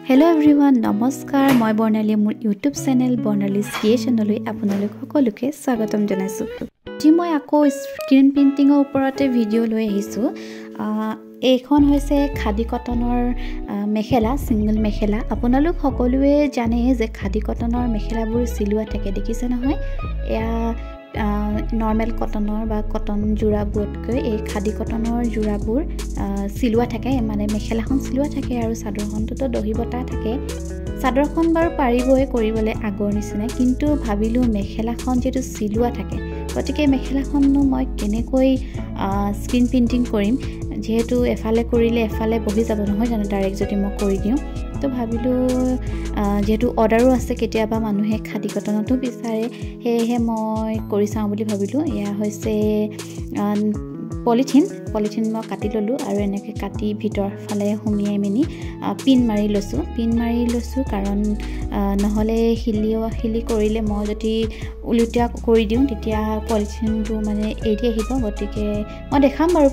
Hello' everyone, নমস্কাৰ। মই বৰ্ণালীয়ে মোৰ ইউটিউব চেনেল বৰ্ণালীজ ক্ৰিয়েশ্যনলৈ আপোনালোক সকলোকে স্বাগতম জনাইছোঁ। আজি মই আকৌ স্ক্ৰীণ প্ৰিণ্টিঙৰ ওপৰতে ভিডিঅ' লৈ আহিছোঁ। এইখন হৈছে খাদী কটনৰ মেখেলা, ছিংগল মেখেলা। আপোনালোক সকলোৱে জানে যে খাদী কটনৰ মেখেলাবোৰ চিলোৱা থাকে, দেখিছে নহয়? এয়া নৰ্মেল কটনৰ বা কটন যোৰাবোৰতকৈ এই খাদী কটনৰ যোৰাবোৰ চিলোৱা থাকে, মানে মেখেলাখন চিলোৱা থাকে আৰু চাদৰখনটোতো দহি বতা থাকে। চাদৰখন বাৰু পাৰিবই কৰিবলৈ আগৰ নিচিনা, কিন্তু ভাবিলোঁ মেখেলাখন যিহেতু চিলোৱা থাকে, গতিকে মেখেলাখননো মই কেনেকৈ স্ক্ৰীণ প্ৰিণ্টিং কৰিম, যিহেতু এফালে কৰিলে এফালে বহি যাব, নহয় জানো? ডাইৰেক্ট যদি মই কৰি দিওঁ, তো ভাবিলোঁ যিহেতু অৰ্ডাৰো আছে, কেতিয়াবা মানুহে খাদী কটনতো বিচাৰে, সেয়েহে মই কৰি চাওঁ বুলি ভাবিলোঁ। এয়া হৈছে পলিথিন মই কাটি ল'লোঁ আৰু এনেকৈ কাটি ভিতৰ ফালে সুমিয়াই মেলি পিন মাৰি লৈছোঁ। পিন মাৰি লৈছোঁ কাৰণ নহ'লে শিলি কৰিলে মই যদি ওলোটা কৰি দিওঁ তেতিয়া পলিথিনটো মানে এৰি আহিব। গতিকে মই দেখাম বাৰু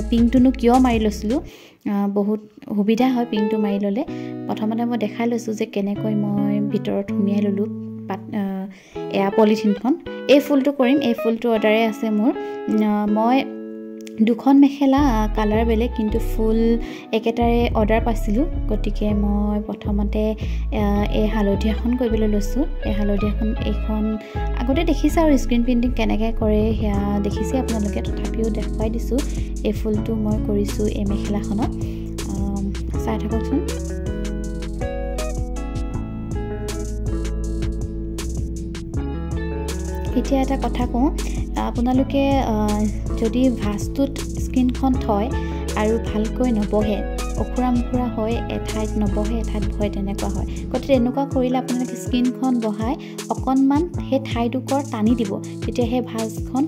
পিনটোনো কিয় মাৰি লৈছিলোঁ, বহুত সুবিধা হয় পিনটো মাৰি ল'লে। প্ৰথমতে মই দেখাই লৈছোঁ যে কেনেকৈ মই ভিতৰত সুমিয়াই ল'লোঁ পাত এয়া পলিথিনখন। এই ফুলটো কৰিম, এই ফুলটো অৰ্ডাৰে আছে মোৰ। মই দুখন মেখেলা কালাৰ বেলেগ কিন্তু ফুল একেটাৰে অৰ্ডাৰ পাইছিলোঁ, গতিকে মই প্ৰথমতে এই হালধীয়াখন কৰিবলৈ লৈছোঁ। এই হালধীয়াখন, এইখন আগতে দেখিছে আৰু স্ক্ৰীণ প্ৰিণ্টিং কেনেকৈ কৰে সেয়া দেখিছে আপোনালোকে, তথাপিও দেখুৱাই দিছোঁ। এই ফুলটো মই কৰিছোঁ এই মেখেলাখনত, চাই থাককচোন। এতিয়া এটা কথা কওঁ, আপোনালোকে যদি ভাঁজটোত স্ক্ৰীণখন থয় আৰু ভালকৈ নবহে, অখুৰা মুখুৰা হয়, এঠাইত নবহে এঠাইত বহে, তেনেকুৱা হয়। গতিকে তেনেকুৱা কৰিলে আপোনালোকে স্ক্ৰীণখন বহাই অকণমান সেই ঠাইডোখৰ টানি দিব, তেতিয়া সেই ভাঁজখন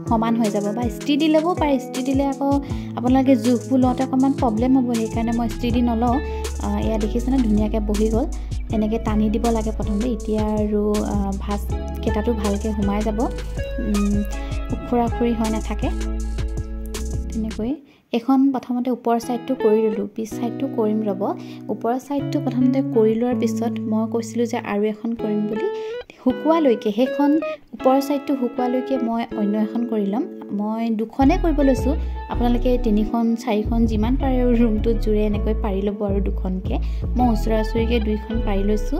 সমান হৈ যাব। বা ইস্ত্ৰি দি ল'বও পাৰে, ইস্ত্ৰি দিলে আকৌ আপোনালোকে জোখবোৰ লওঁতে অকণমান প্ৰব্লেম হ'ব, সেইকাৰণে মই ইস্ত্ৰি দি নলওঁ। এয়া দেখিছেনে ধুনীয়াকৈ বহি গ'ল। এনেকৈ টানি দিব লাগে প্ৰথমতে। এতিয়া আৰু ভাঁজ কেইটাটো ভালকৈ সোমাই যাব, উখুৰা উখুৰি হৈ নাথাকে। তেনেকৈ এইখন প্ৰথমতে ওপৰৰ ছাইডটো কৰি ল'লোঁ, পিছ ছাইডটো কৰিম ৰ'ব। ওপৰৰ ছাইডটো প্ৰথমতে কৰি লোৱাৰ পিছত মই কৈছিলোঁ যে আৰু এখন কৰিম বুলি, শুকোৱালৈকে সেইখন ওপৰৰ ছাইডটো শুকোৱালৈকে মই অন্য এখন কৰি ল'ম। মই দুখনেই কৰিব লৈছোঁ, আপোনালোকে তিনিখন চাৰিখন যিমান পাৰে আৰু ৰুমটোত জোৰে এনেকৈ পাৰি ল'ব আৰু দুখনকৈ। মই ওচৰা ওচৰিকৈ দুইখন পাৰি লৈছোঁ।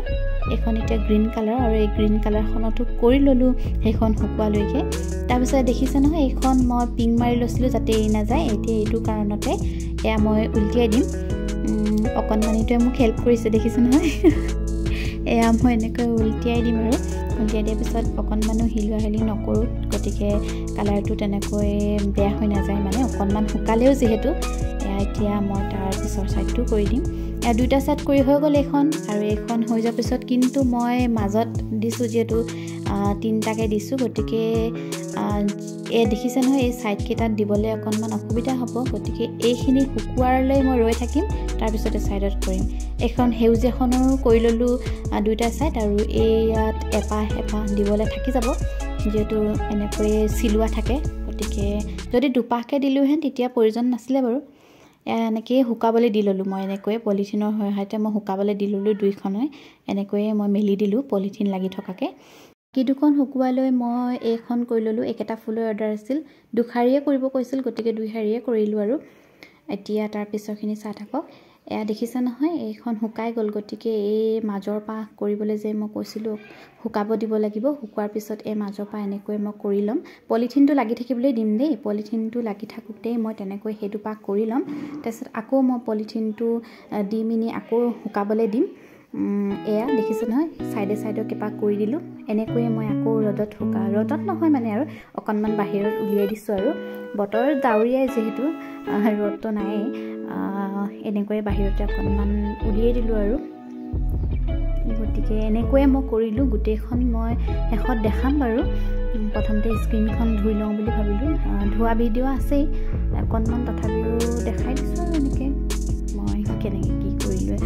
এইখন এতিয়া গ্ৰীণ কালাৰ আৰু এই গ্ৰীণ কালাৰখনতো কৰি ল'লোঁ সেইখন শুকোৱালৈকে। তাৰপিছত দেখিছে নহয়, এইখন মই পিং মাৰি লৈছিলোঁ যাতে এৰি নাযায়। এতিয়া এইটো কাৰণতে এয়া মই উলটিয়াই দিম। অকণমানিটোৱে মোক হেল্প কৰিছে, দেখিছে নহয়? এয়া মই এনেকৈ উলটিয়াই দিম আৰু উলটিয়াই দিয়াৰ পিছত অকণমানো হিলোৱা হিলি নকৰোঁ, গতিকে কালাৰটো তেনেকৈ বেয়া হৈ নাযায়, মানে অকণমান শুকালেও যিহেতু। এয়া এতিয়া মই তাৰ পিছৰ ছাইডটো কৰি দিম। এয়া দুইটা ছাইড কৰি হৈ গ'ল এইখন। আৰু এইখন হৈ যোৱাৰ পিছত কিন্তু মই মাজত দিছোঁ, যিহেতু তিনিটাকৈ দিছোঁ, গতিকে এই দেখিছে নহয় এই ছাইডকেইটাত দিবলৈ অকণমান অসুবিধা হ'ব, গতিকে এইখিনি শুকোৱালৈ মই ৰৈ থাকিম, তাৰপিছতে ছাইডত কৰিম। এইখন সেউজীয়াখনৰো কৰি ল'লোঁ দুইটা ছাইড, আৰু এইয়াত এপাহ এপাহ দিবলৈ থাকি যাব, যিহেতু এনেকৈয়ে চিলোৱা থাকে, গতিকে যদি দুপাহকৈ দিলোঁহেঁতেন তেতিয়া প্ৰয়োজন নাছিলে বাৰু। এনেকৈয়ে শুকাবলৈ দি ল'লোঁ মই, এনেকৈয়ে পলিথিনৰ সহায়তে মই শুকাবলৈ দি ল'লোঁ দুইখনে, এনেকৈয়ে মই মেলি দিলোঁ পলিথিন লাগি থকাকৈ। বাকী দুখন শুকুৱালৈ মই এইখন কৰি ল'লোঁ। একেটা ফুলৰ অৰ্ডাৰ আছিল, দুশাৰীয়ে কৰিব কৈছিল, গতিকে দুই শাৰীয়ে কৰিলোঁ আৰু। এতিয়া তাৰ পিছৰখিনি চাই থাকক। এয়া দেখিছে নহয়, এইখন শুকাই গ'ল, গতিকে এই মাজৰ পাহ কৰিবলৈ যে মই কৈছিলোঁ শুকাব দিব লাগিব, শুকোৱাৰ পিছত এই মাজৰ পাহ এনেকৈ মই কৰি ল'ম। পলিথিনটো লাগি থাকিবলৈ দিম দেই, পলিথিনটো লাগি থাকোঁতেই মই তেনেকৈ সেইটো পাহ কৰি ল'ম। তাৰপিছত আকৌ মই পলিথিনটো দি মিনি আকৌ শুকাবলৈ দিম। এয়া দেখিছে নহয়, ছাইডে ছাইডে কেইপাহ কৰি দিলোঁ। এনেকৈয়ে মই আকৌ ৰ'দত ৰ'দত নহয় মানে আৰু অকণমান বাহিৰত উলিয়াই দিছোঁ আৰু, বতৰ ডাৱৰীয়াই যিহেতু ৰ'দটো নায়েই, এনেকৈয়ে বাহিৰতে অকণমান উলিয়াই দিলোঁ আৰু। গতিকে এনেকৈয়ে মই কৰিলোঁ গোটেইখন, মই শেষত দেখাম বাৰু। প্ৰথমতে স্ক্ৰীণখন ধুই লওঁ বুলি ভাবিলোঁ, ধোৱা ভিডিঅ' আছেই অকণমান, তথাপিও দেখাই দিছোঁ আৰু এনেকৈ মই কেনেকৈ কি কৰিলোঁ,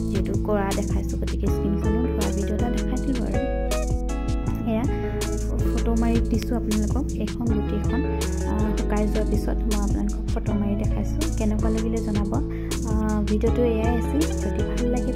যিহেতু কৰা দেখাইছোঁ, গতিকে স্ক্ৰীণখনো ধোৱা ভিডিঅ' এটা দেখাই দিলোঁ আৰু। এয়া ফটো মাৰি দিছোঁ আপোনালোকক, এইখন গোটেইখন শুকাই যোৱাৰ পিছত মই আপোনালোকক ফটো মাৰি দেখাইছোঁ। কেনেকুৱা লাগিলে জনাব। ভিডিঅ'টো এয়াই আছিল, যদি ভাল লাগে